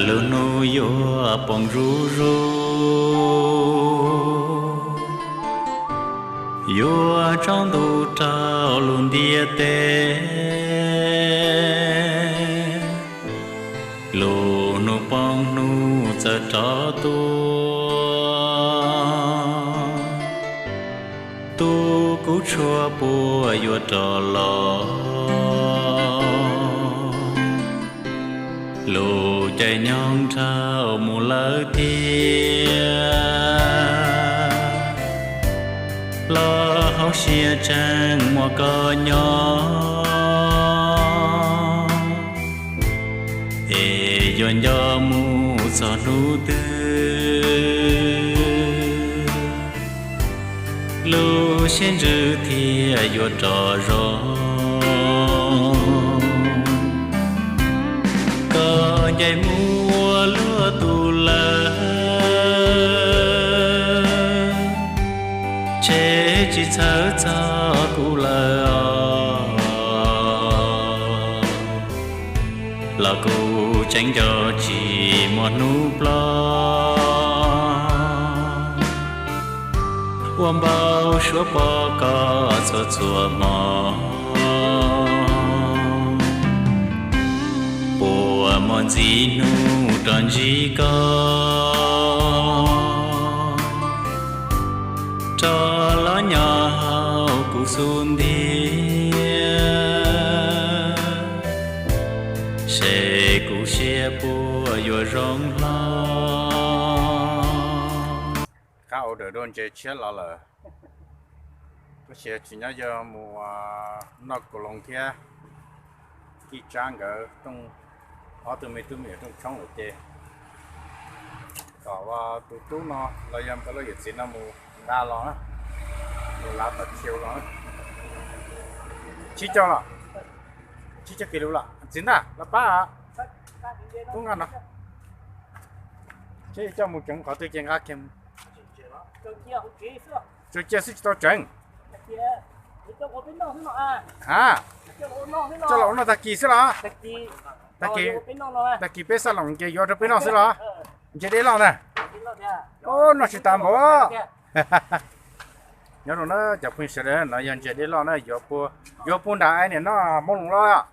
Lub hnub yuav poob zuj zus, yuav tsaus ntuj rau lub ntiaj teb. Lub hnub poob hnub txawm rov tuaj, tus kub tshuaj puas yuav rov los. Lub caij nyoog dhau mus lawm tiag, los hauv siab tseem muaj koj nyob. Es yuav nco mus txog hnub twg, lub siab ntsws thiaj yuav rov zoo. Koj ncaim mus ua luaj tus lawm, ntshe tsis txhawj txog kuv lawm os. Los kuv tseem nco tsis muaj hnub plob uas npau suav pom koj txhua txhua hmo. Puas muaj ntxiv hnub rov ntsib koj, rov los nyob hauv kuv xub ntiag, seb kuv siab puas yuav zoo hlo. Qab order dua ntses tshiab los lawm, tab sis tsis nyob, yog mus noj kaus loos thiab Kis Tsab nkawd rooj, ob tug me tub me nyuam rooj tshoob lawm ces kom tus tub no los yog npawg Lauj yawm txiv no mus nqa los na, mus lav tom chiu los na. Tsib caug los, tsib caug kis lus los txiv ntag, los pab tub nqa no. Seb coj mus tseev qhov twg ces nqa kiag. Tsuas cia xwb tsis tau tseev. Ha, coj los ua noj tag kis xwb los? Tag kis, tag kis peb xaj loos ces yuav rau peb noj xwb los? Ntses dej loj ntag. Noj tsis tas npaum. Nyob zoo na cov phooj ywg sawv daws, no yog ntses dej loj na, yuav puag nram Aib niam noj Hmoob Loos los.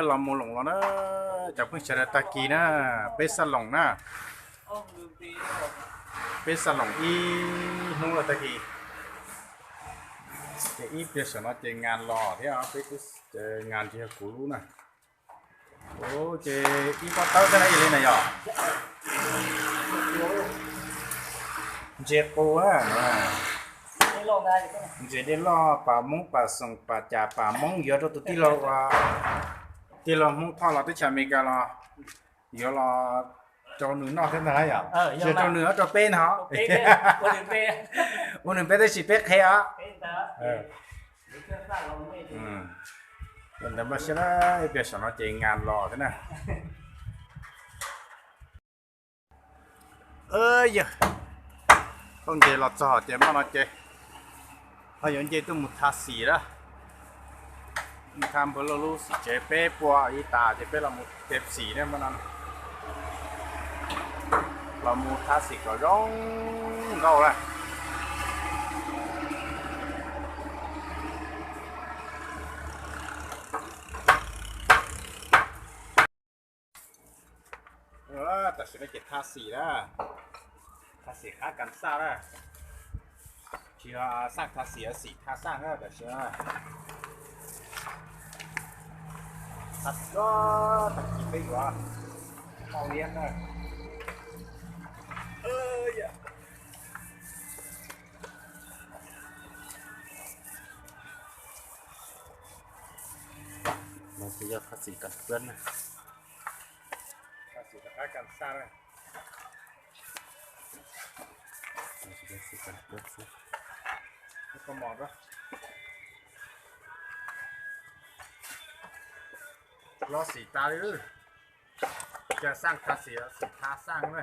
Los mus loos los na, cov phooj ywg sawv daws, tag kis na, peb xaj loos na. Peb xaj loos ib hnub los tag kis, ces ib pliag saum no ces ngas los thiab, peb twb ngas tsis yog kuv lub na. Ces ib pob tawb thiab na, ib li na yog ntses qus na. Ntses dej loj, pas Hmoob pas xoom pas cas pas Hmoob, yuav rau tus tij laug, tij laug Hmoob Thoj los teb chaws Amelikas los yuav los rau nws noj thiab ntag yom? Yog rau nws, rau peb no. Ua nws peb tab sis peb qhev os. Ntawd npaj siab, ib pliag saum no ces ngas los thiab na. Yog, thaub nce los txog ces hmo no ces ho yuav nce tuaj mus tha xim lawm. Mus tha npawg Lauj lub xim tsev, peb pua ib tas ces peb los mus tha xim na hmo no. Los mus tha xim kom zoo nkauj lawm. Tam sim no ces tha xim na, tha xim qab kas xaj na. Tsis yog xaj tha xim, xim tha xaj na tam sim no. Tha xim tag kis peb yuav tau liab na. No ces yog tha xim kas puab na. Tha xim rov qab kas xaj na. Tha xim kas puab xwb. Los xim tas li. Cas xaj tha xim, xim tha xaj na.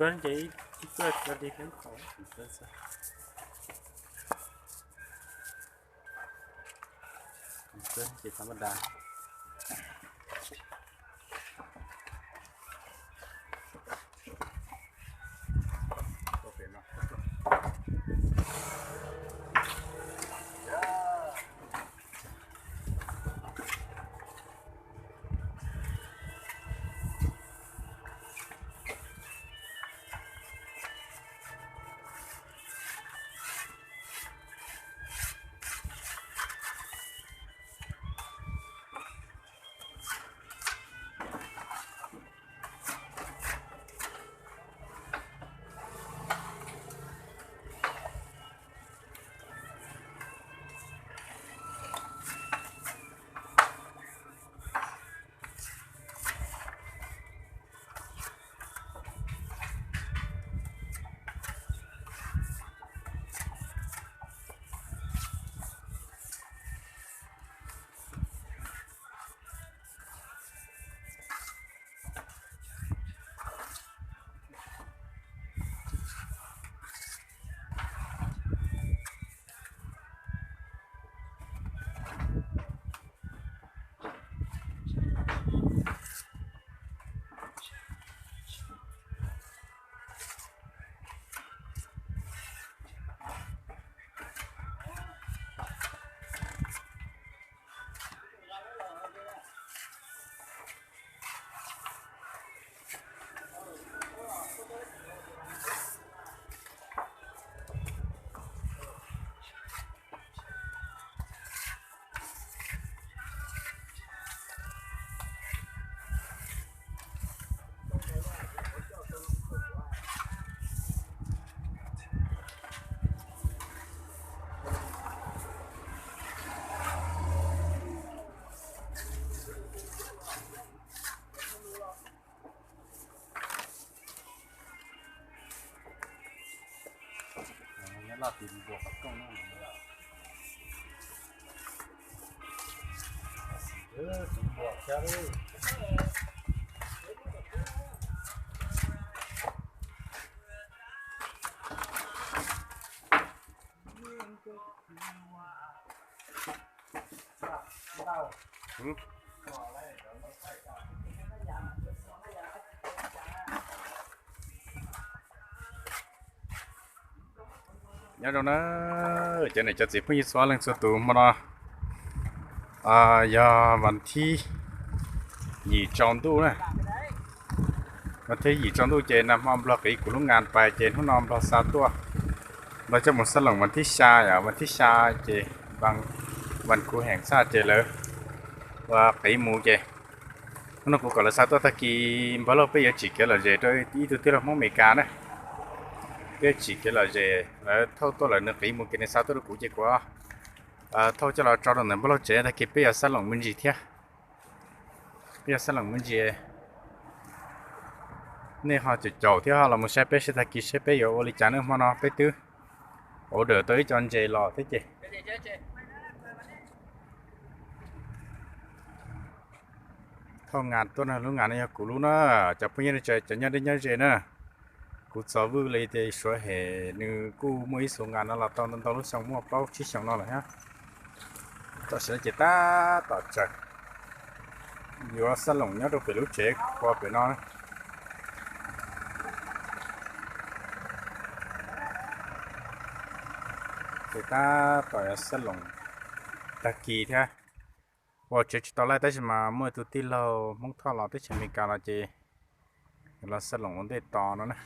Kuv ces ib tuaj tso li peb qhov kuv txawb xwb. Kuv txawb ces tha ma da. Nyob loj tim npua qhov rooj no. Tim npua thiab. Nyob zoo na, cov niam cov txiv phooj ywg txhua leej txhua tus, hmo no yog vas thib yim tsaus ntuj na. Vas thib yim tsaus ntuj ces nag hmo Nplog qiv kuv lub ngan pais ces hnub no Nplog xa tuaj, Nplog coj mus xab loos vas thib xya, yog vas thib xya ces vas kuv heem txhaj ces lawv ua qiv mus ces hnub no kuv kom lawv xa tuaj tag kis npawg lauj peb yuav tsim kev lom zem rau ib tug tij laug Hmoob Amelikas na. Peb yuav tsim kev lom zem, lawv thauj tuaj lawm nws qiv mus ces nws xa tuaj rau kuv ces kuv thauj coj los tso rau ntawm npawg lauj tsev tag kis peb yuav xab loos me ntsis thiab. Peb yuav xab loos me ntsis. Nej ho caum caum thiab ho los mus saib peb seb tag kis seb peb yuav ua li cas na, hmo no peb twb order tau ib co ntses los thiab ces thauj ngas tuaj na, lub ngas no yog kuv lub na, cov phooj ywg cov nyob deb nyob ze na. Kuv txo vwj li tias suav hem nws kuj muaj ib xu ngas no los tau ntau ntau lub xyoo, muaj plaub tsib xyoo no lawm thiab. Tam sim no ces tab tom tsaws, yuav xab loos nyob rau pem lub tsev qhua pem no. Ces tab tom yuav xab loos tag kis thiab. Ua tsev tsis tau laij tab sis mas muaj tus tij laug Hmoob Thoj los teb chaws Amelikas los ces los xab loos ua ntej tos no na.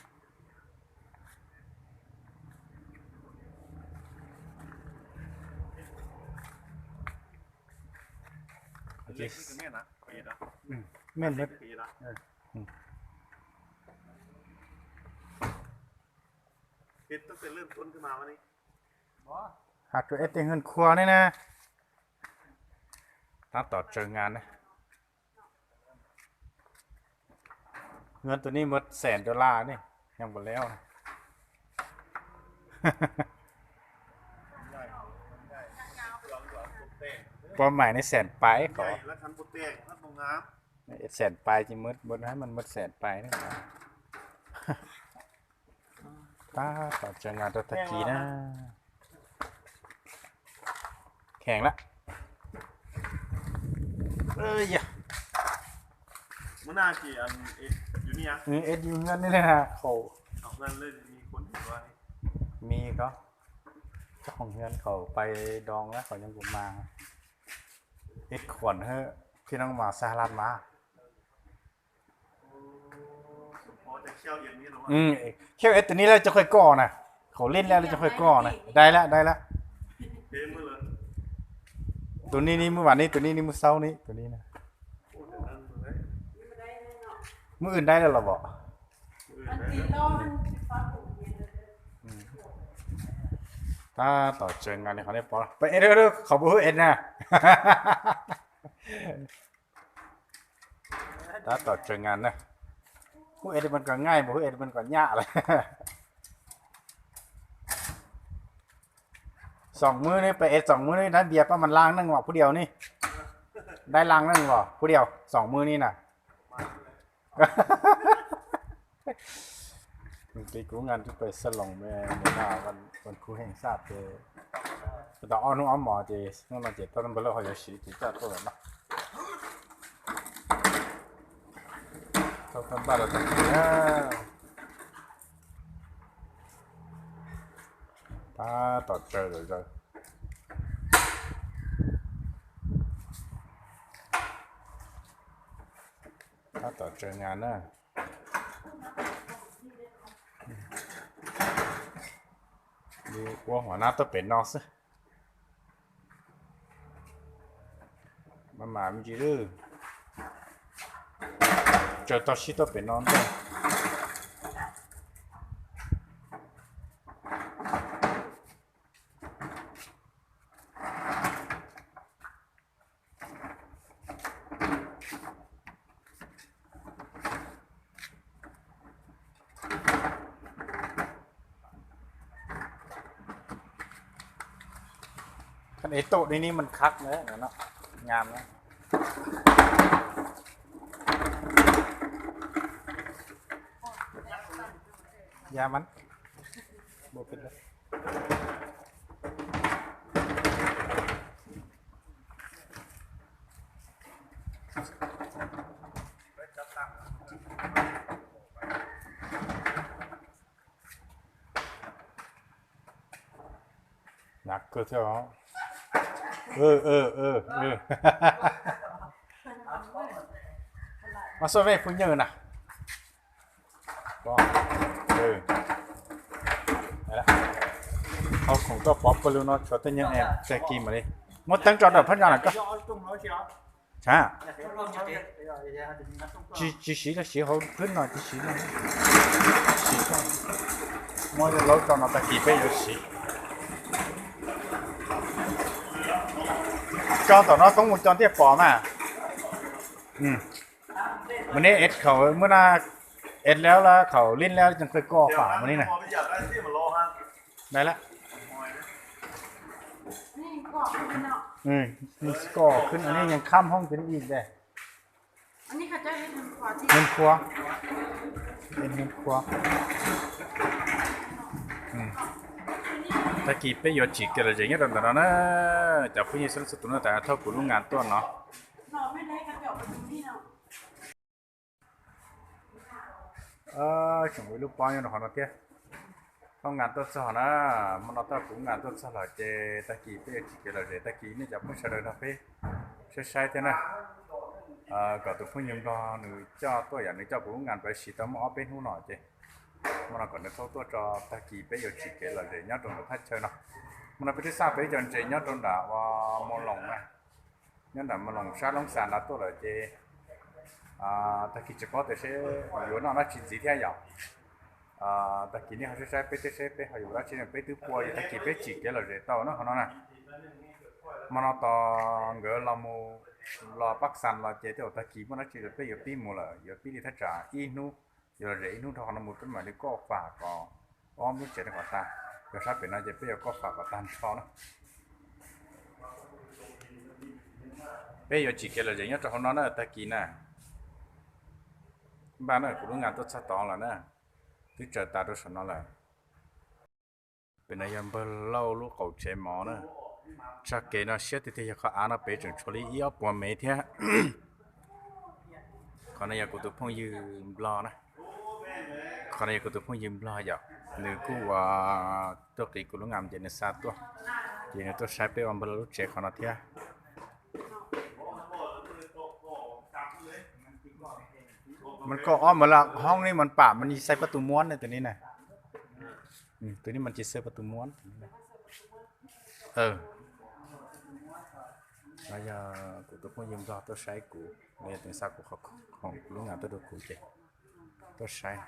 Has rau eb tej hwj khua ne na. Tab tom tsaws ngas na. Tus nej muaj xees dollar ne, nyob npaum li. Pom mais nej xees pais ko. Xees pais ces muaj, muaj xees pais ne. Tab tom tsaws nas rau tag kis na. Kheev lawm. Es yus nyob nej na, khaum, mis ko, tsob khoom hian khaum pais doo na, khaum nyob kuv mas, es khuam hwb, khi no mas xa laj mas. Khiav es tus ni lawm cov qhua koj na, khaum lij lawm cov qhua koj na, dai lawm, dai lawm. Tus ni ni mus vam ni, tus ni ni mus xaub ni, tus ni na. Mus wb dai lawm los pom. Tab tom tsaws nas li qhov nej pom, peb es qhov peb hub es na. Tab tom tsaws nas na. Hub es li mas kom nyaj, hub es li mas kom nyaj lawm. Xoom mub ne, peb es xoom mub ne, dab npias pab mas laj neej vam pub diaus ni. Dai laj neej vam pub diaus, xoom mub ni na. Kuv nqa pais xa loos me, mus na, vaj khuv heev xaj ces, tau ob hnub ob hmos ces hnub no ces tau npawg Lauj ho yuav siv ces coj tuaj lawm no. Tau tau npaj rau tag kis na. Tab tom tsaws lawm zaws. Tab tom tsaws nas na. Ua hua nab tuaj pem no xwb. Mas mas me ntsis lawm. Tsaws tau sib tuaj pem no ntag. Khab es tuaj di ni mas khab na, nyam na. Ya mas, Nag kawg thiab os. Mas xoj vej phooj ywg na. Hauv khoom koj pov pawg lug no tshuav tej nyuag es tag kis mam li muab teeb tso rau phab ntsa na koj. Tsis siv los siv hauv phwb no tsis siv. Muab laub tso no tag kis peb yuav siv. Tso tom no toob mus co ntiaj pom mas. Mas neb ev khaum muab na, ev lab lab khaum lij lab cov qhua koj fam mas li na. Dai lawm. Koj khwb nej yeej khab hoob peb ib ntag. Hmoob khuab, hmoob khuab. Tag kis peb yuav tsim kev lom zem nyob rau ntawm no na. Cov phooj ywg sawv daws txhua tus no tas thauj kuv lub nas tuaj no. Tseem ua ib lub pob nyob rau qhov no thiab. Thauj nas tuaj txog na, hmo no thauj kuv lub nas tuaj txog lawm ces tag kis peb yuav tsim kev lom zem, tag kis nej cov phooj sawv daws nrog peb saib saib thiab na. Kom tus phooj ywg Nplog nws coj tuaj yom, nws coj kuv lub nas pab siv tau muaj ob peb hnub no ces hmo no kom nws thauj tuaj tso, tag kis peb yuav tsim kev lom zem nyob rau nram thaj chaw no. Hmo no peb twb xaj peb cov ntses nyob rau nram ua Moo Loos na, nyob nram Moo Loos sab Loob Xas nrad tuaj lawm ces tag kis tsis paub tias seb yuav noj dab tsi ntxiv thiab yom. Tag kis nej ho saib saib peb thiab seb peb ho yuav dab tsi, peb twb pua ces tag kis peb tsim kev lom zem tau na qhov no na. Hmo no tos nkawd los mus, los Paj Xas los ces tej zaum tag kis muaj dab tsi peb yuav pib mus lawm, yuav pib li thaj tsam ib hnub, yuav lom zem ib hnub rau qhov no mus peb mam li koj fam kom ob lub tsev no kom tag. Yog sab pem no ces peb yuav koj fam kom tag nrho na. Peb yuav tsim kev lom zem nyob rau hauv no na tag kis na. Npaj na, kuv lub nas tuaj txog tod lawm na, twb tsaws tas rau saum no lawm. Pem no yog npawg Lauj lub qaum tsev mov na. Txoj kev no siab tiag tiag, yog qhov av no pem tseem tshuav li ib ob puas mev thiab. Qhov no yog kuv tus phooj ywg Nplog na. Qhov no yog kuv tus phooj ywg Nplog yom, nws kuj ua tuaj qiv kuv lub ngam ces nws xa tuaj, ces nws tuaj saib peb ua npawg Lauj lub tsev qhov no thiab. Mas kaum ob mas la hoob ni mas pam mas nis xais pab tus muab ne tus ni na. Tus ni mas cis xais pab tus muab. No yog kuv tus phooj ywg Nplog tuaj saib kuv, no yog tus xa kuv qhov khoom kuv lub ngam tuaj rau kuv ces tuaj saib.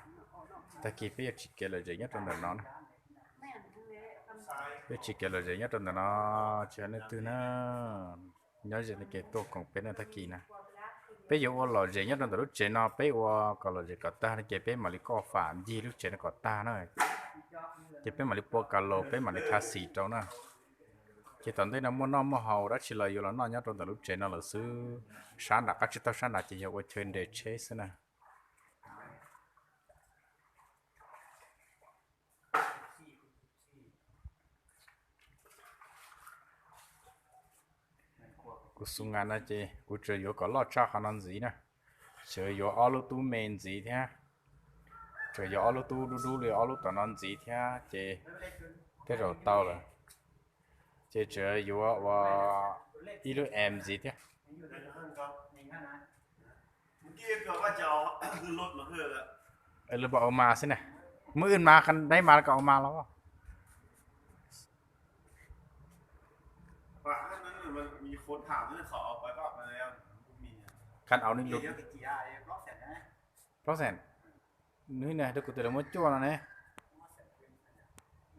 Tag kis peb yuav tsis kev lom zem nyob rau ntawm no na. Peb tsis kev lom zem nyob rau ntawm no, tsis yog leej twg na. Nyob ze kev tuaj koom peb na tag kis na. Peb yuav ua lom zem nyob rau ntawm lub tsev no, peb ua kom lom zem kom tag no ces peb mam li koj fam ncig lub tsev no kom tag na. Ces peb mam li pua ka laus, peb mam li kha xim rau na. Ces tom ntej no muaj noj muaj haus dab tsi los yuav los noj nyob rau ntawm lub tsev no lawm xwb. Sab nram qab tsib taug sab nram ces yog ua chaw nres tsheb xwb na. Kuv xu nga no ces kuv tsuas yuav kom loj tshaj qhov no ntxiv na. Tsuas yuav ob lub tub me ntxiv thiab. Tsuas yuav ob lub tub dub dub li ob lub tom no ntxiv thiab ces tej zaum tau lawm. Ces tsuas yuav ua ib lub em ntxiv thiab. Lub npam ua mas xwb na. Muaj wb mas dai mas kom ua mas los. Khan au ni lus. Plaub xees. Nws hais rau kuv tias lawv muab cuaj no ne.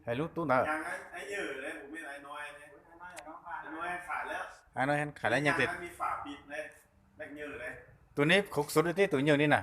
Hais lub tub ntawd. Khaiv lawv nyeem tias tus neb khuv xub dua tib tus nyeem li na.